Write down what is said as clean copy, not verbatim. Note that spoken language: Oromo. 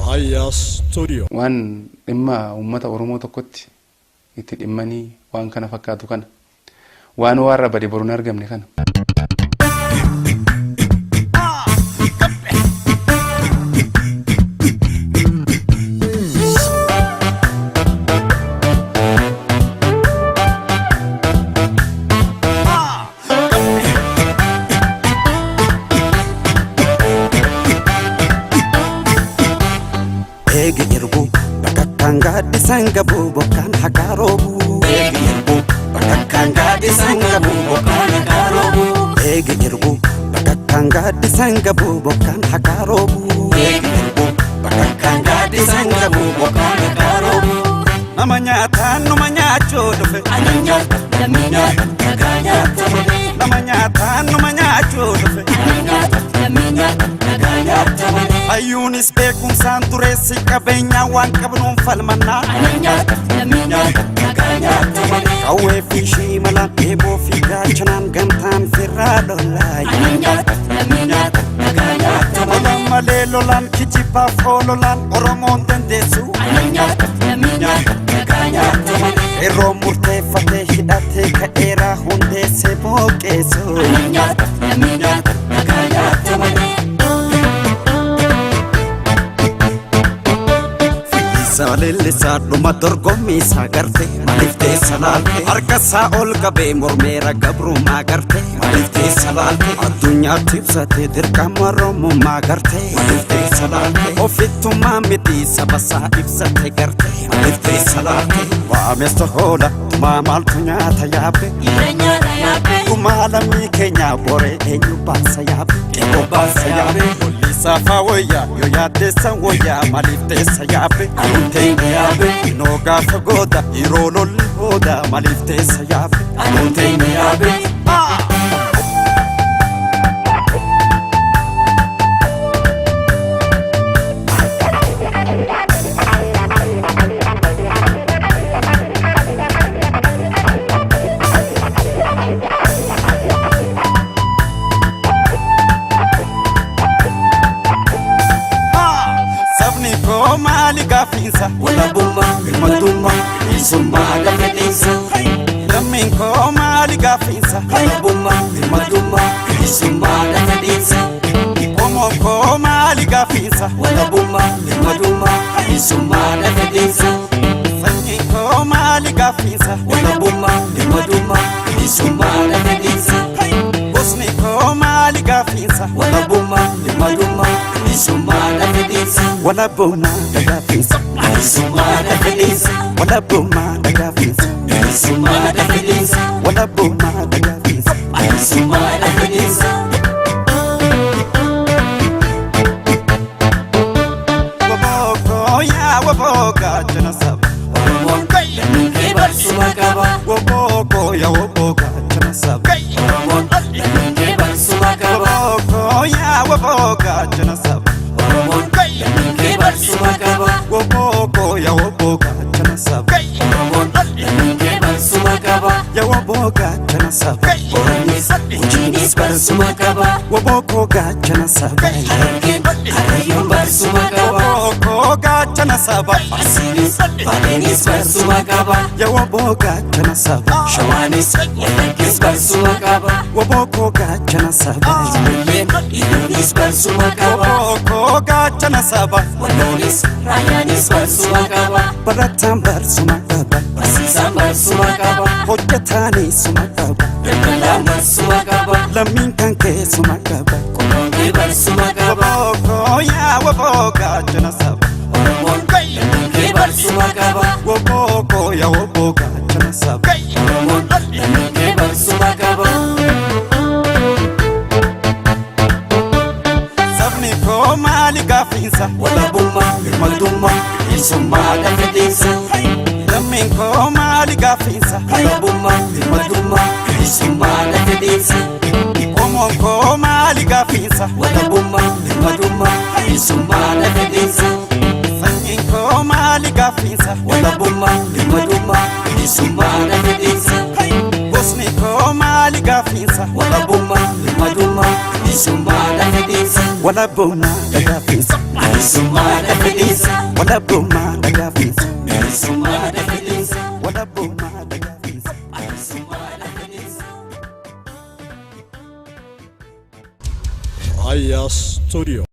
Raayyaa Studio. Waan dhimma uummata Oromoo tokkotti itti dhimmanii waan kana fakkaatu kana. Waan waarra bade boru hin argamne kana. Eegi irbu bakakkaan gaaddisaan qabu bokkaan haqaa roobu. Eegi irbu bakakkaan gaaddisaan qabu bokkaan haqaa roobu. Eegi irbu bakakkaan gaaddisaan qabu bokkaan haqaa roobu. Eegi irbu bakakkaan gaaddisaan qabu bokkaan haqaa roobu. Nama nyaataan numa nyaachuu dhufe. Ana nyaata, lammii nyaata, nagaa nyaata malee. Nama nyaataan numa nyaachuu dhufe. Ana nyaata, lammii nyaata, nagaa nyaata malee. Hayyuunis beekumsaan dureessi qabeenyaa waan qabnuun falmannaa. Ana nyaata, lammii nyaata, nagaa nyaata malee. Qawwee fi shimalaan eeboo fi gaachanaan gamtaan firraa lolaa. Ana nyaata, lammii nyaata, nagaa nyaata malee. Lolaan malee lolaan kijibaaf oololaan Oromoon dandeessu. Ana nyaata, lammii nyaata, nagaa nyaata malee. Yeroo murteeffatee hidhatee ka'eeraa hundeessee booqeessu. Ana nyaata, lammii nyaata, nagaa nyaata malee. Fayyisaa leellisaa dhuma dorgommii isaa garte maaliif teessa laalte harka isaa ol qabee mormeera gabrummaa garte maaliif teessa laalte addunyaatti ibsatee dirqama oromummaa garte maaliif teessa laalte ofittummaa miti saba isaa ibsate garte maaliif teessa laalte waamessa hoola tumaa maaltu nyaata yaabbe Dhiira nyaata yaabbe, Gumaa lammii keenyaa boree eenyu baasa yaabe eenyu baasa yaabe lolli saafaa wayyaa yoo yaaddeessan wayyaa maaliif teessa yaabe anuun teenya yaabe inoo gaafa gooda yeroo lolli booda maaliif teessa yaabe anuun teenya yaabe. Sabni koo maali gaafiinsa walabummaa, birmadummaa, bilisummaa lafa dheessa. Lammiin koo maali gaafiinsa Walabummaa, birmadummaa, bilisummaa lafa dheessa. Qomoon koo maali gaafiinsa Walabummaa, birmadummaa, bilisummaa lafa dheessa. Sanyiin koo maali gaafiinsa Walabummaa, birmadummaa, bilisummaa lafa dheessa. Gosni koo maali gaafiinsa Walabummaa, birmadummaa, bilisummaa lafa dheessa. Walabummaa dhagaafiinsa Bilisummaa lafa dheessa. Walabummaa dhagaafiinsa Bilisummaa lafa dheessa. Walabummaa dhagaafiinsa Bilisummaa lafa dheessa. Wobookoo yaa woboo gaachana saba Oromoon lammii kee barsiisuma qaba. Wobookoo yaa woboo gaachana saba Oromoon lammii kee barsiisuma qaba. Wobookoo yaa woboo gaachana saba Oromoon lammii kee barsiisuma qaba. Wobookoo yaa woboo gaachana saba Oromoon lammii kee barsiisuma qaba. Yaa woboo gaachana saba Boorannis Gujiinis barsiisuma qaba. Wobookoo gaachana saba Harargeen Hararyoon barsiisuma qaba. Wobookoo gaachana saba Arsiinis Baaleenis barsiisuma qaba. Yaa woboo gaachana saba Shawaanis Wallaggis barsiisuma qaba. Wobookoo gaachana saba Jimilleen Iluunis barsiisuma qaba. Wobookoo gaachana saba Walloonis Raayyaanis barsiisuma qaba. Barataan barsiisuma qaba Barsiisaan barsiisuma qaba. Hojjetaanis suma qaba Daldalaan barsiisuma qaba. Lammiin kan keessuma qaba Qomoon kee barsiisuma qaba. Wobookoo yaa woboo gaachana saba Oromoon lammii kee barsiisuma qaba. Wobookoo yaa woboo gaachana saba Oromoon lammii kee barsiisuma qaba. Sabni koo maali gaafiinsa Walabummaa, birmadummaa, bilisummaa lafa dheessa. Lammiin koo maali gaafiinsa Walabummaa, birmadummaa, bilisummaa lafa dheessa. Qomoon koo maali gaafiinsa Walabummaa, birmadummaa, bilisummaa lafa dheessa. Sanyiin koo maali gaafiinsa Walabummaa, birmadummaa, bilisummaa lafa dheessa. Gosni koo maali gaafiinsa Walabummaa, birmadummaa, bilisummaa lafa dheessa. Walabummaa dhagaafiinsa Bilisummaa lafa dheessa. Walabummaa dagaafinsa. Bilisummaa dafidinsa. Walabummaa dagaafinsa. Bilisummaa dafidinsa. Raya Studio.